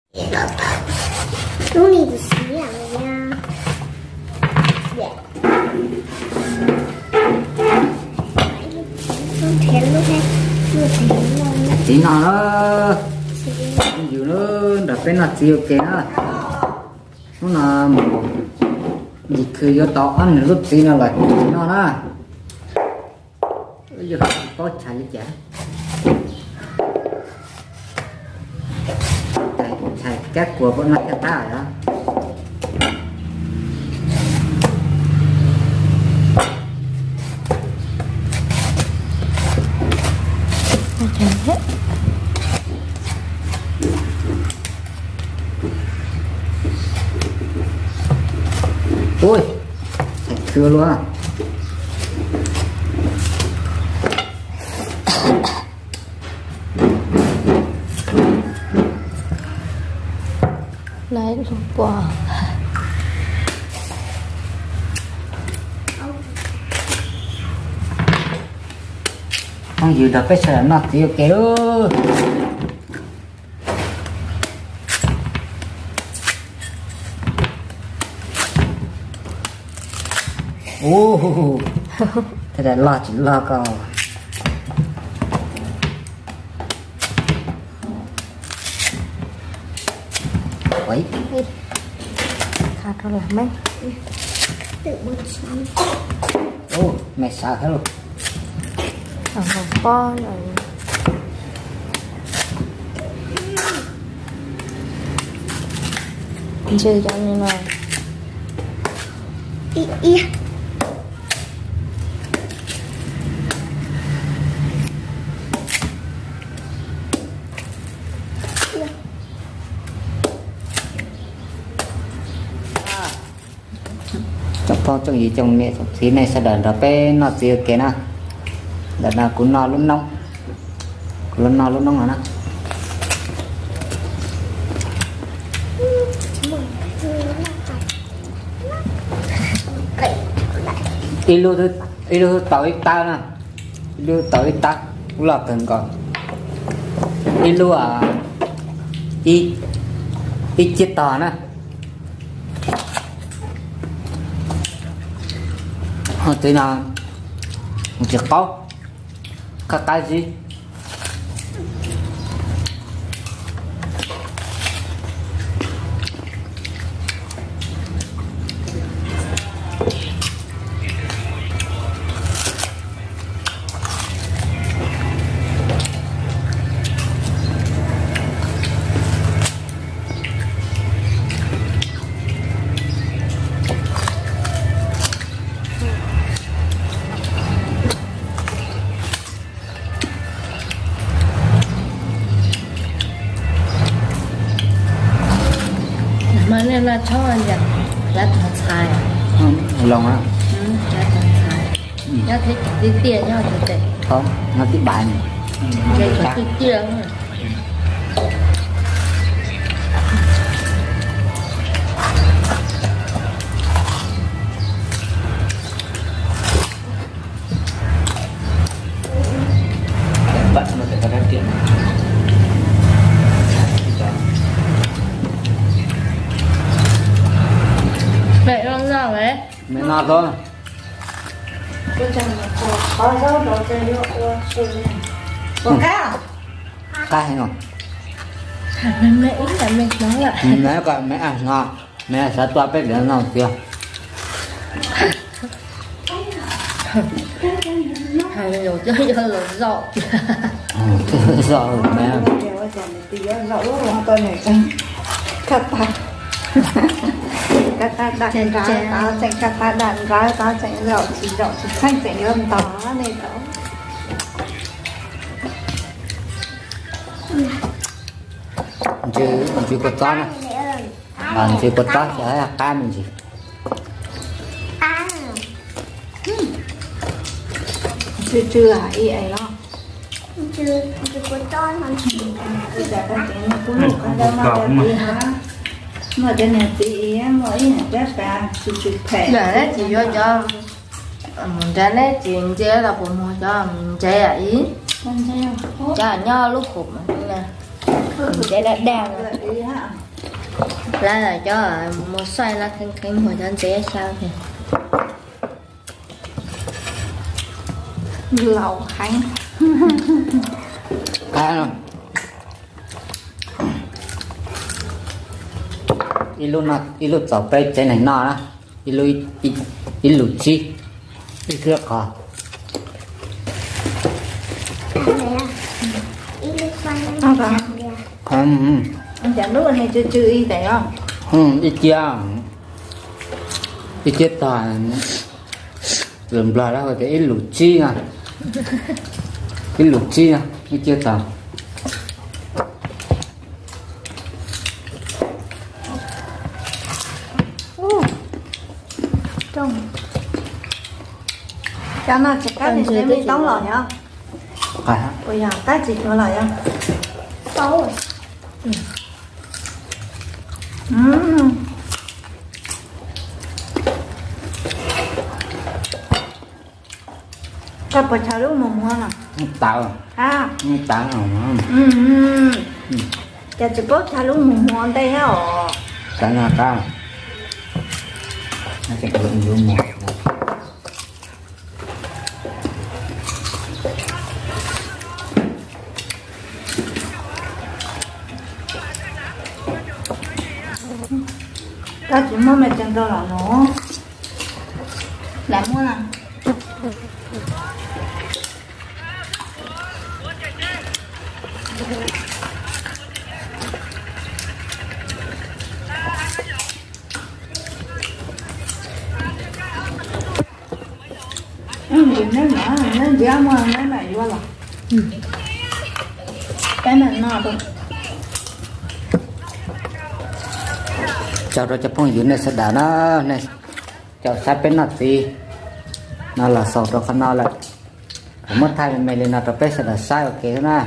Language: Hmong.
Lub ni tsis siav li na. Txiv no na, yus na, nrog peb noj txiv ua ke na. Hnub no mus ncig khw yuav tau ob nws lub txiv no los noj na. Yog paub tshais li cas, tshais kab kuas pab noj caj qab os. Ui, tshais khw luaj. Laiv lub pua. Phooj ywg nrog peb sawv daws noj txiv ua ke lauj. Ub, tej daim loj tsis loj ko. Ua, kha rau lam me. Ub, me sawv thiab lauj. Pob no. Ntshe cov no no. Ib, ib. Tsoom phooj tsoom ywg tsoom niam tsoom txiv nej sawv daws nrog peb noj txiv ua ke na. Ntawm no kuv noj lub noob, kuv los noj lub noob no na. Ib lub, ib lub tau ib tab na, ib lub tau ib tab, loj kawg nkaus. Ib lub, ib ciab tog na. Txiv no tsis qaub, qab qab zib. Mas nej noj tshoob yam, yav tag txhais. Los, yav tag txhais. Nyob thiab tiaj tiaj nyob tes tes. Nyob tib bais. Ntshe cov tiaj tiaj. Mẹ con ra đấy. Mẹ no thôi. Qab heev os. Mẹ kom mẹ no, mẹ xav tua peb lawv no tiag. Zaum mẹ. Kab tab dam nrad, tseem kab tab dam nrad, tseem zaum tsis zaum tsis txheej tseem yuav ntog nej tau. Ntsis kua txob na, ntsis kua txob xyov qab me ntsis. Tsw tsw ib es los. Muaj cov niam txiv, muaj ib yam cab pas tsw tsw phem. Tsis yuav cov mus nrad neb tsis ntse los puas muag cov mus ntse ib. Cov nyob lub hum ntse dab dab. Lawv cov mus xaij lawv kheev kheev muag cov ntses xyaw tiag. Laus heev. Ib lub no, ib lub txaus peb tsev neeg noj na, ib lub, ib lub tsib, ib lub qhov. Cas lub ne tsw tsw ib tes os. Ib ciab, ib ciab tog, lus Nplog lawv hu tias ib lus tsib no, ib lus tsib no, ib ciab tog. Cov no tsis qab li ntses me toob los yog? Ua yog qab tsis tuag los yog? Koj puas chaw lub mus muag no? Tawv, tawv. Ces tsis paub chaw lub mus muag ntej os. Tawv no qab. Koj tsis muaj me tsees rau los no. Lam muaj na. Neb ntxiv muaj neb mam yuav los. Peb mam noj rau. Tsaug rau cov phooj ywg nej sawv daws na, nej caum saib peb noj txiv no los xaus rau qhov no lawm. Kuv muab thaij me me li no rau peb sawv daws saib ua ke na.